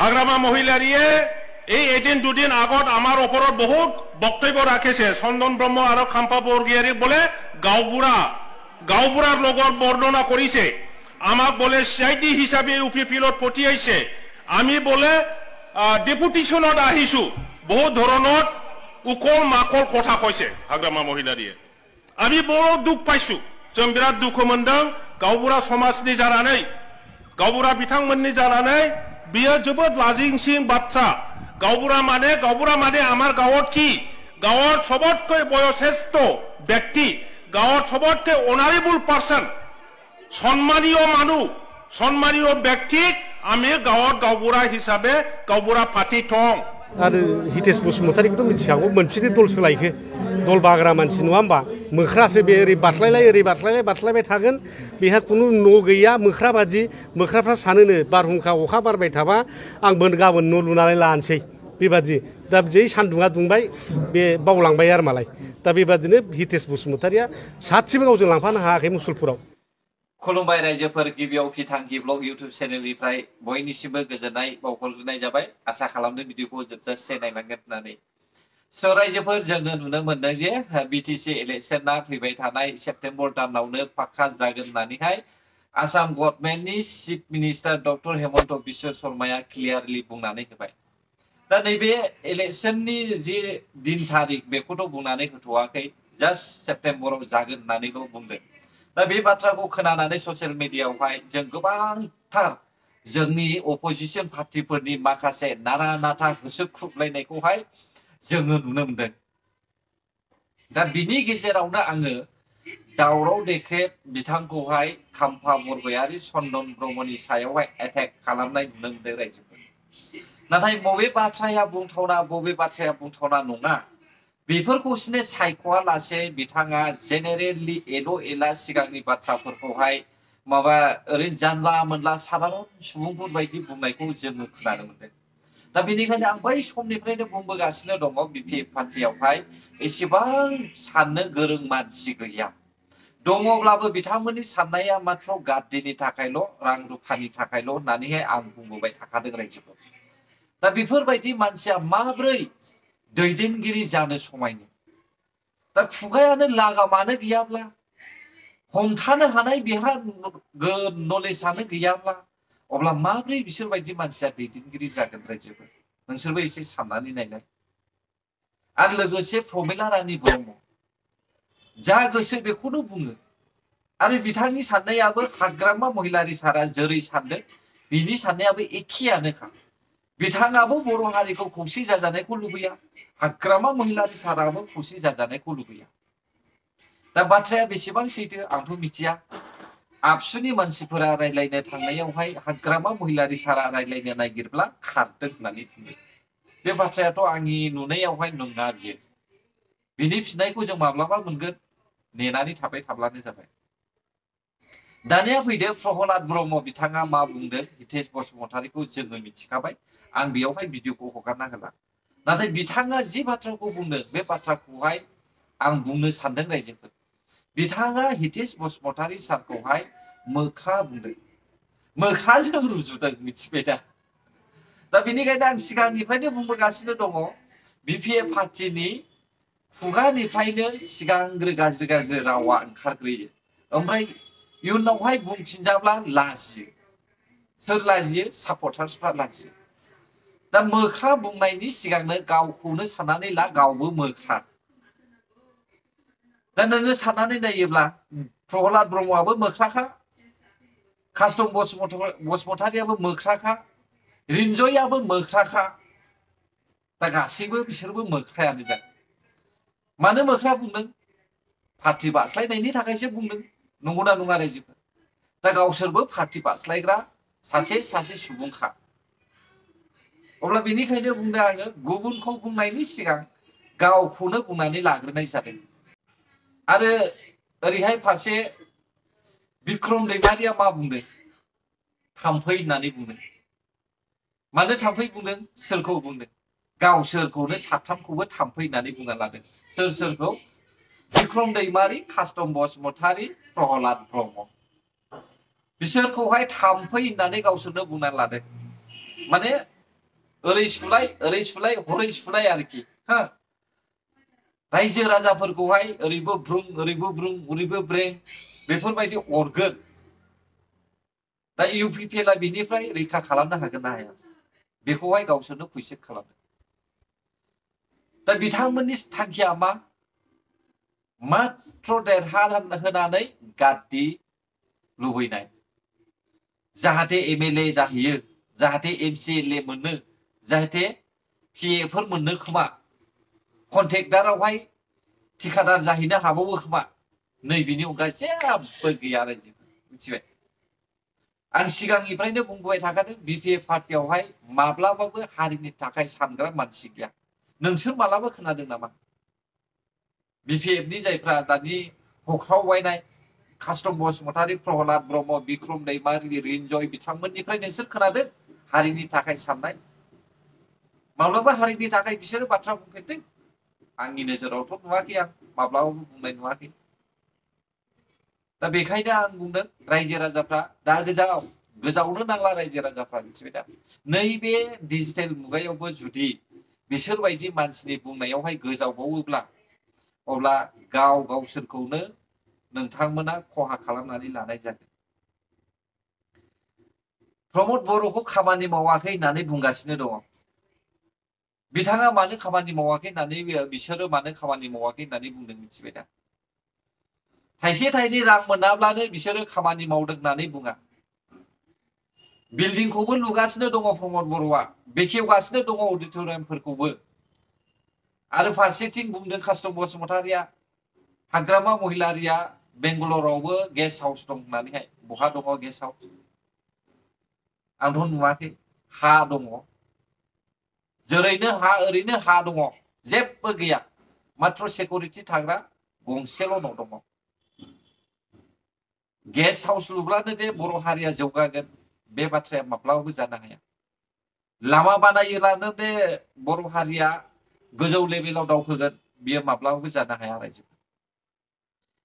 হাগ্রামা মহিলারিয়ে এই এদিন দুদিন আগত আমার ওপৰত বহুত বক্তব্য ৰাখিছে চন্দন ব্ৰহ্ম আৰু খাম্পা বৰগীয়াৰী বলে গাঁওবুঢ়াৰ লগত বৰ্ণনা কৰিছে আমাক বলে সিআইডি হিচাপে ইউপি ফিল্ডত পঠিয়াইছে আমি বলে ডেপুটেশনত আহিছো বহুত ধৰণৰ উকল মাকল কথা কৈছে হাগ্রামা মহিলারিয়ে আমি বড় দুঃখ পাইছো जों बिराद दुखु मोनदों गावबुरा समाजनि जानानै गावबुरा बिथांमोननि जानानै बियो जोबोद लाजिंसिं बाथ्रा गावबुरा माने आमार गाँवत की गाँवर सबतके बयश्रेष्ठ व्यक्ति गाँवर सबतके अनारेबल पार्सन सम्मानीय मानुह सम्मानीय व्यक्ति आमी गाँवत गावबुरा हिसाबे गावबुरा पार्टी दं आरो हितेश बसुमतारीखौथ' मिथिखागौ मोनफिनो दल सोलायखो दल बाग्रा मानसि नङा होमबा मोख्रासो बे ओरै बारस्लायबाय थागोन बेहा खुनु न' गैया मोख्रा बादि मोख्राफ्रा सानोनो बारहुंखा अखा बारबाय थाबा आं गाबोन न' लुनानै लानोसै बेबादि दा जै सान्दुङा दुंबाय बे बावलांबाय आरो मालाय दा बेबादिनो हितेश बसुमतारीया सासेबो गावजों लांफानो हायाखै मुसलपुराव खुलुमबाय रायजोफोर गिबियाव फिथांखि ब्लग इउट्युब चेनेलनिफ्राय बयनिसिमबो गोजोननाय बावहरग्रोनाय जाबाय आसा खालामदों भिडिअखौ जोबजासे नायलांगोन होननानै स' रायजोफोर जोङो नुनो मोनदों जे बिटिसि इलेक्शना फैबाय थानाय सेप्तेम्बर दानावनो पाक्का जागोन होननानैहाय आसाम गभर्नमेन्टनि chief minister doctor Himanta Biswa शर्माया क्लियारलि बुंनानै होबाय दा नैबे इलेक्शननि जे दिन थारिख बेखौथ' बुंनानै होथ'वाखै जास्ट सेप्तेम्बराव जागोन होननानैल' बुंदों दा बे बाथ्राखौ खोनानानै ससियेल मिडियायावहाय जों गोबांथार जोंनि अपोजिशन पार्टिफोरनि माखासे नारा नाथा होसोख्रुबलायनायखौहाय जोङो नुनो मोनदों दा बिनि गेजेरावनो आङो दावराव देख्रेब बिथांखौहाय खाम्फा बरगयारी चन्दन ब्रह्मनि सायावहाय एटेक खालामनाय नुनो मोनदों रायजोफोर नाथाय बबे बाथ्राया बुंथावना बबे बाथ्राया बुंथावना नङा बेफोरखौसो सायख'वालासे बिथाङा जेनेरेलि एला सिगांनि बाथ्राफोरखौहाय माबा ओरैनो जानला मोनला साधारन सुबुंफोर बायदि बुंनायखौ जोङो खोनानो मोनदों दा बेनिखायनो आं बै समनिफ्रायनो बुंबोगासिनो दङ बिपिएफ पार्टियावहाय एसेबां साननो गोरों मानसि गैया दङब्लाबो बिथांमोननि साननाया मात्र गाद्दिनि थाखायल' रां रुफानि थाखायल' होननानैहाय आं बुंबोबाय थाखादों रायजोफोर दा बेफोरबायदि मानसिया माब्रै दैदेनगिरि जानो समायनो दा खुगायानो लागामानो गैयाब्ला हमथानो हानाय बेहा नलेजआनो गैयाब्ला अब्ला माब्रै बिसोरबायदि मानसिया दैदेनगिरि जागोन रायजोफोर नोंसोरबो एसे साननानै नायनाय आरो लोगोसे प्रमिला रानी ब्रह्म जा गोसो बेखौनो बुङो आरो बिथांनि साननायाबो हाग्रामा महिलारी सारा जेरै सानदों बिनि साननायाबो एखेयानोखा बिथाङाबो बर' हारिखौ खौसे जाजानायखौ लुबैया हाग्रामा महिलारी साराबो खौसे जाजानायखौ लुबैया दा बाथ्राया बेसेबां सैथो आंथ' मिथिया आबसुनि मानसिफोरा रायलायनो थांनायावहाय हाग्रामा महिलारी सारा रायलायनो नागिरब्ला खारदों होननानै बुंदों बे बाथ्रायाथ' आंनि नुनायावहाय नङा बियो बिनि फिननायखौ जों माब्लाबा मोनगोन नेनानै थाबाय थाब्लानो जाबाय दानिया फैदो प्रहलाद ब्रह्म बिथाङा मा बुंदों हितेश बसुमतारीखौ जोङो मिथिखाबाय आं बेयावहाय भिडिअखौ हगारना होला नाथाय बिथाङा जि बाथ्राखौ बुंदों बे बाथ्राखौहाय आं बुंनो सानदों रायजोफोर बिथाङा हितेश बसुमतारी सारखौहाय मोख्रा बुंदों मोख्राजों रुजुदों मिथिबाय दा बेनिखायनो आं सिगांनिफ्रायनो बुंबोगासिनो दङ बिपिएफ पार्टिनि खुगानिफ्रायनो सिगांग्रो गाज्रि रावा ओंखारग्रोयो ओमफ्राय इयुनावहाय बुंफिनजाब्ला लाजियो सोर लाजियो सापर्टार्सफ्रा लाजियो दा मोख्रा बुंनायनि सिगांनो गावखौनो साननानै ला गावबो मोख्रा दा नोङो साननानै नायोब्ला प्रहलाद ब्रह्मआबो मोख्राखा कास्टम बसुमतारीयाबो मोख्राखा रिन्जयाबो मोख्राखा दा गासैबो बिसोरबो मोख्रायानो जा मानो मोख्रा बुंदों पार्टि बास्लायनायनि थाखायसो बुंदों नंगौना नङा रायजोफोर दा गावसोरबो पार्टि बास्लायग्रा सासे सुबुंखा अब्ला बेनिखायनो बुंदों आङो गुबुनखौ बुंनायनि सिगां गावखौनो बुंनानै लाग्रोनाय जादों आरो ओरैहाय फारसे बिक्रम दैमारिया मा बुंदों थाम्फै होननानै बुंदों मानो थाम्फै बुंदों सोरखौ बुंदों गावसोरखौनो साथामखौबो थाम्फै होननानै बुंना लादों सोरखौ बिक्रम दैमारि कास्टम बसुमतारी प्रहलाद ब्रह्म बिसोरखौहाय थाम्फै होननानै गावसोरनो बुंना लादों माने ओरै सुलाय हरै सुलाय आरोखि हा रायजो राजाफोरखौहाय ओरैबो ब्रुं ओरैबो ब्रें बेफोरबायदि अरगोन दा इउपिपिएलआ बिनिफ्राय रैखा खालामनो हागोन ना हाया बेखौहाय गावसोरनो कुइसन खालामो दा बिथांमोननि थांखिया मा मात्र देरहाहोनानै गाद्दि लुबैनाय जाहाथे एमएलए जाहैयो जाहाथे एमसिएलए मोनो जाहाथे पिएफोर मोननो खोमा कन्ट्रेक्टारावहाय ठिकादार जाहैनो हाबावो खोमा नै बिनि अनगा जेबो गैया आरो मिथिबाय आं सिगांनिफ्रायनो बुंबाय थाखादों बिपिएफ पार्टियावहाय माब्लाबाबो हारिनि थाखाय सानग्रा मानसि गैया नोंसोर मालाबा खोनादों नामा बिपिएफनि जायफ्रा दानि हख्रावबायनाय कास्टम बसुमतारी प्रहलाद ब्रह्म बिक्रम दैमारि रिन्जय बिथांमोननिफ्राय नोंसोर खोनादों हारिनि थाखाय साननाय माब्लाबा हारिनि थाखाय बिसोरो बाथ्रा बुंफेरदों आंनि नोजोरावथ' नुवाखै आं माब्लाबाबो बुंनाय नुवाखै दा बेखायनो आं बुंदों रायजो राजाफ्रा दा गोजावनो नांला रायजो राजाफ्रा मिथिबाय दा नैबे डिजिटेल मुगायावबो जुदि बिसोरबायदि मानसिनि बुंनायावहाय गोजावबावोब्ला अब्ला गावसोरखौनो नोंथांमोना खहा खालामनानै लानाय जागोन प्रमद बर'खौ खामानि मावाखै होननानै बुंगासिनो दङ बिथाङा मानो खामानि मावाखै होननानै बिसोरो मानो खामानि मावाखै होननानै बुंदों मिथिबाय दा थाइसे थाइनै रां मोनाब्लानो बिसोरो खामानि मावदों होननानै बुङा बिल्डिंखौबो लुगासिनो दङ प्रमद बर'आ बेखेवगासिनो दङ अडिट'रियामफोरखौबो आरो फारसेथिं बुंदों कास्टम बसुमतारिया हाग्रामा महिलारिया बेंगालरावबो गेस्ट हाउस दं होननानैहाय बहा दङ गेस्ट हाउस आंथ' नुवाखै हा दङ ओरैनो हा दङ जेबो गैया मात्र सिकिउरिटि थाग्रा गंसेल' न' दङ गेस्ट हाउस लुब्लानो दे बर' हारिया जौगागोन बे बाथ्राया माब्लाबाबो जानो हाया लामा बानायोब्लानो दे बर' हारिया गोजौ लेभेलाव दावखोगोन बियो माब्लाबाबो जानो हाया रायजो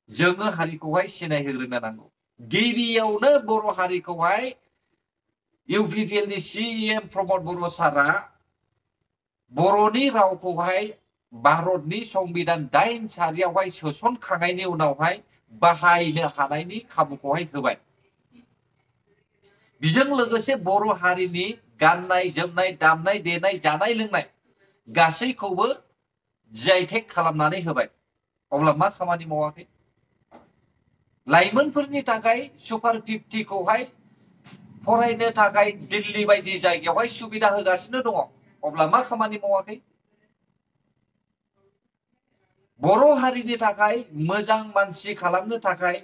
जोङो हारिखौहाय सिनायहोग्रोनो नांगौ गिबियावनो बर' हारिखौहाय इउपिपिएलनि सिएम प्रमद बर' सारा बर'नि रावखौहाय भारतनि संबिधान 8 सारियावहाय सोसनखांनायनि उनावहाय बाहायनो हानायनि खाबुखौहाय होबाय बिजों लोगोसे बर' हारिनि गाननाय जोमनाय दामनाय देनाय जानाय लोंनाय गासैखौबो जिआइटेक खालामनानै होबाय अब्ला मा खामानि मावाखै लाइमोनफोरनि थाखाय सुपार 50 खौहाय फरायनो थाखाय दिल्ली बायदि जायगायावहाय सुबिदा होगासिनो दङ अब्ला मा खामानि मावाखै बर' हारिनि थाखाय मोजां मानसि खालामनो थाखाय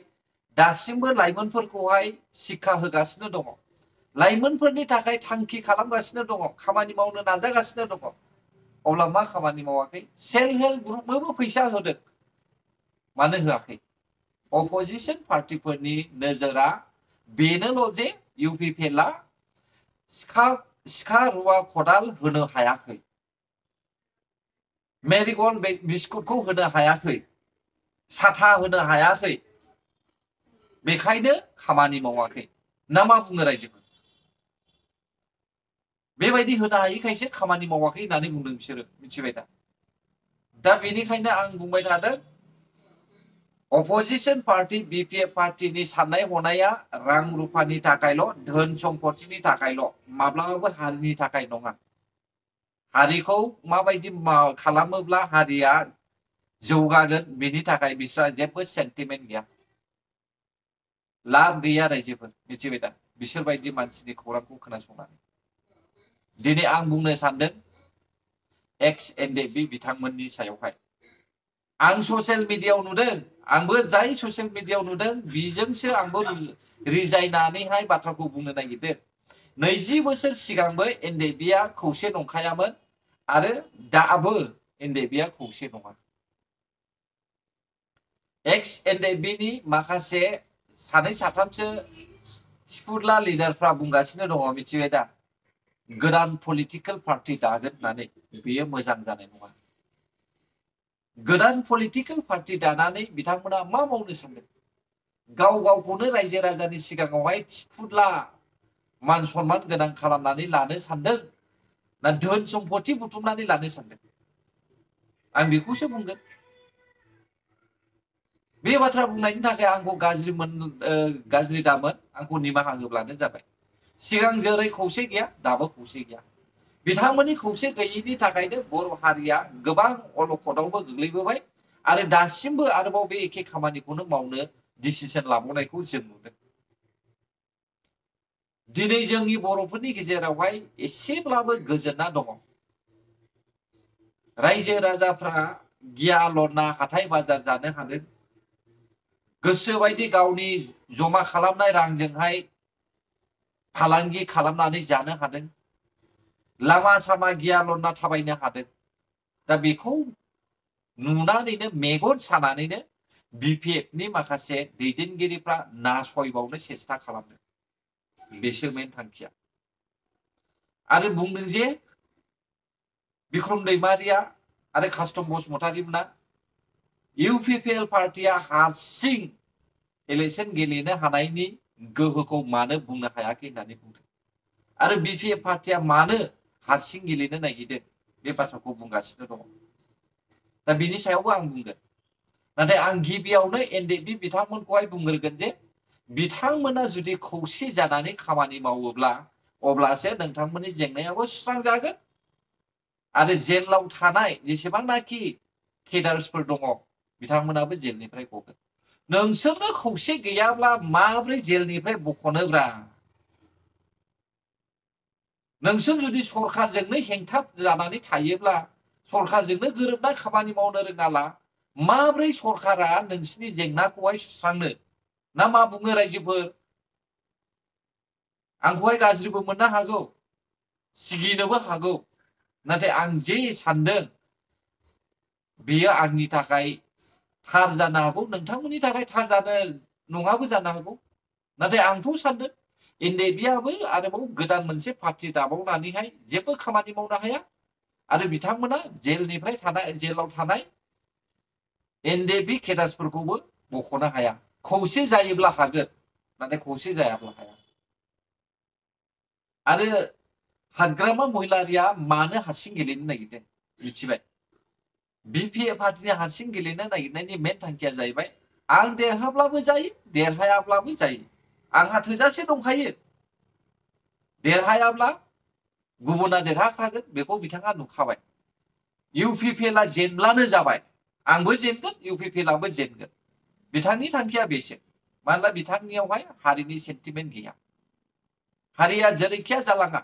दासिमबो लाइमोनफोरखौहाय शिक्षा होगासिनो दङ लाइमोनफोरनि थाखाय थांखि खालामगासिनो दङ खामानि मावनो नाजागासिनो दङ अब्ला मा खामानि मावाखै सेल्फ हेल्प ग्रुपनोबो फैसा होदों मानो होआखै अपोजिशन पार्टिफोरनि नोजोरा बेनोल' जे इउपिपिएलआ सिखा रुवा खदाल होनो हायाखै मेरिगल्ड बिस्कुटखौ होनो हायाखै साथा होनो हायाखै बेखायनो खामानि मावाखै ना मा बुङो रायजोफोर बेबायदि होनो हायैखायसो खामानि मावाखै होननानै बुंदों बिसोरो मिथिबाय दा बेनिखायनो आं बुंबाय थादों अपोजिशन पार्टी बिपिएफ पार्टीनि साननाय हनाया रां रुफानि थाखायल' धोन सम्पतिनि थाखायल' माब्लाबाबो हारिनि थाखाय नङा हारिखौ माबायदि खालामोब्ला हारिया जौगागोन बेनि थाखाय बिस्रा जेबो सेन्टिमेन्ट गैया लाब गैया रायजोफोर मिथिबाय दा बिसोरबायदि मानसिनि खौरांखौ खोनासंनानै दिनै आं बुंनो सानदों एक्स एनडेबि बिथांमोननि सायावहाय आं ससियेल मिडियायाव नुदों आंबो जाय ससियेल मिडियायाव नुदों बिजोंसो आंबो रिजायनानैहाय बाथ्राखौ बुंनो नागिरदों 20 बोसोर सिगांबो एनडेबिया खौसे नंखायामोन आरो दाबो एनडेबिया खौसे नङा एक्स एनडेबिनि माखासे सानै साथामसो थिफुरला लिडारफ्रा बुंगासिनो दङ मिथिबाय दा गोदान पलिटिकेल पार्टी दागोन होननानै बेयो मोजां जानाय नङा गोदान पलिटिकेल पार्टी दानानै बिथांमोना मा मावनो सानदों गावखौनो रायजो राजानि सिगाङावहाय थिफुरला मान सन्मान गोनां खालामनानै लानो सानदों ना धोन सम्पति बुथुमनानै लानो सानदों आं बेखौसो बुंगोन बे बाथ्रा बुंनायनि थाखाय आंखौ गाज्रि दामोन आंखौ निमाहा होब्लानो जाबाय सिगां जेरै खौसे गैया दाबो खौसे गैया बिथांमोननि खौसे गैयैनि थाखायनो बर' हारिया गोबां अलखदावबो गोग्लैबोबाय आरो दासिमबो आरोबाव बे एखे खामानिखौनो मावनो डिसिसन लाबावनायखौ जों नुदों दिनै जोंनि बर'फोरनि गेजेरावहाय एसेब्लाबो गोजोनना दङ रायजो राजाफ्रा गिया लना हाथाय बाजार जानो हादों गोसो बायदि गावनि जमा खालामनाय रांजोंहाय फालांगि खालामनानै जानो हादों लामा सामा गिया लना थाबायनो हादों दा बेखौ नुनानैनो मेगन सानानैनो बिपिएफनि माखासे दैदेनगिरिफ्रा नासयबावनो सेस्था खालामदों बेसो मेन थांखिया आरो बुंदों जे बिक्रम दैमारिया आरो कास्टम बसुमतारीमोना इउपिपिएल पार्टिया हारसिं इलेक्शन गेलेनो हानायनि गोहोखौ मानो बुंनो हायाखै होननानै बुंदों आरो बिपिएफ पार्टिया मानो हारसिं गेलेनो नागिरदों बे बाथ्राखौ बुंगासिनो दङ दा बिनि सायावबो आं बुंगोन नाथाय आं गिबियावनो एनडिएफबि बिथांमोनखौहाय बुंग्रोगोन जे बिथांमोना जुदि खौसे जानानै खामानि मावोब्ला अब्लासो नोंथांमोननि जेंनायाबो सुस्रांजागोन आरो जेलाव थानाय जेसेबांनाखि केडार्सफोर दङ बिथांमोनाबो जेलनिफ्राय गगोन नोंसोरनो खौसे गैयाब्ला माब्रै जेलनिफ्राय बख'नोब्रा नोंसोर जुदि सरखारजोंनो हेंथा जानानै थायोब्ला सरखारजोंनो गोरोबना खामानि मावनो रोङाला माब्रै सरखारा नोंसिनि जेंनाखौहाय सुस्रांनो ना मा बुङो रायजोफोर आंखौहाय गाज्रिबो मोननो हागौ सिगिनोबो हागौ नाथाय आं जे सानदों बेयो आंनि थाखाय थार जानो हागौ नोंथांमोननि थाखाय थार जानो नङाबो जानो हागौ नाथाय आंथ' सानदों एनडिएफबिआबो आरोबाव गोदान मोनसे पार्टि दाबावनानैहाय जेबो खामानि मावनो हाया आरो बिथांमोना जेलाव थानाय एनडिएफबि केडार्सफोरखौबो बख'नो हाया खौसे जायोब्ला हागोन नाथाय खौसे जायाब्ला हाया आरो हाग्रामा महिलारिया मानो हारसिं गेलेनो नागिरदों मिथिबाय बिपिएफ पार्टिनि हारसिं गेलेनो नागिरनायनि मेन थांखिया जाहैबाय आं देरहाब्लाबो जायो देरहायाब्लाबो जायो आंहा थोजासे दंखायो देरहायाब्ला गुबुना देरहाखागोन बेखौ बिथाङा नुखाबाय इउपिपिएलआ जेनब्लानो जाबाय आंबो जेनगोन इउपिपिएलआबो जेनगोन बिथांनि थांखिया बेसो मानोना बिथांनियावहाय हारिनि सेन्टिमेन्ट गैया हारिया जेरैखिया जालाङा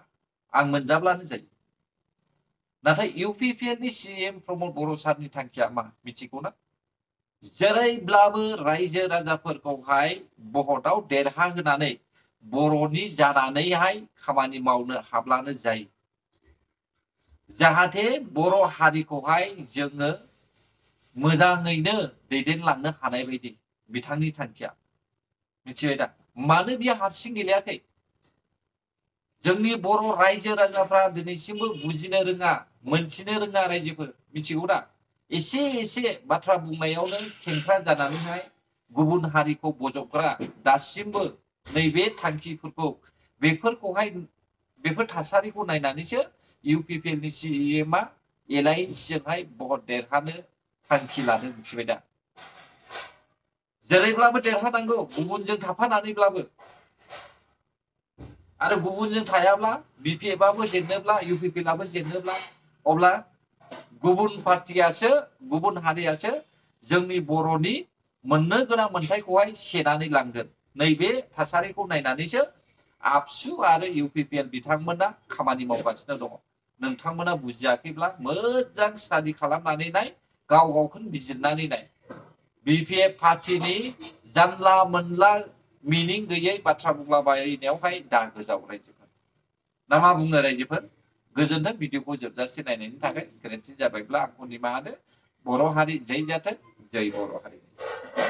आं मोनजाब्लानो जायो नाथाय इउपिपिएलनि सीएम प्रमद बर' सारनि थांखिया मा मिथिगौना जेरैब्लाबो रायजो राजाफोरखौहाय भटआव देरहाहोनानै बर'नि जानानैहाय खामानि मावनो हाब्लानो जायो जाहाथे बर' हारिखौहाय जोङो मोजाङैनो दैदेनलांनो हानाय बायदि बिथांनि थांखिया मिथिबाय दा मानो बियो हारसिं गेलेयाखै जोंनि बर' रायजो राजाफ्रा दिनैसिमबो बुजिनो रोङा मोनथिनो रोङा रायजोफोर मिथिगौ दा एसे एसे बाथ्रा बुंनायावनो खेंख्रा जानानैहाय गुबुन हारिखौ बजबग्रा दासिमबो नैबे थांखिफोरखौ बेफोर थासारिखौ नायनानैसो इउपिपिएलनि सीएमआ एलायन्सजोंहाय भट देरहानो थांखि लादों मिथिबाय दा जेरैब्लाबो देरहानांगौ गुबुनजों थाफानानैब्लाबो आरो गुबुनजों थायाब्ला बिपिएफआबो जेननोब्ला इउपिपिएलआबो जेननोब्ला अब्ला गुबुन पार्टियासो गुबुन हारियासो जोंनि बर'नि मोननो गोनां मोनथायखौहाय सेनानै लांगोन नैबे थासारिखौ नायनानैसो आबसु आरो इउपिपिएल बिथांमोना खामानि मावगासिनो दङ नोंथांमोना बुजियाखैब्ला मोजां स्टाडि खालामनानै नाय गाव गावखौनो बिजिरनानै नाय बिपिएफ पार्टिनि जानला मोनला मिनिं गैयै बाथ्रा बुंलाबायनायावहाय दागो जाव रायजोफोर ना मा बुङो रायजोफोर गोजोन्थों भिडिअखौ जोबजासे नायनायनि थाखाय गोरोन्थि जाबायब्ला आंखौ निमाहा होदो बर' हारि जै जाथों जै बर' हारि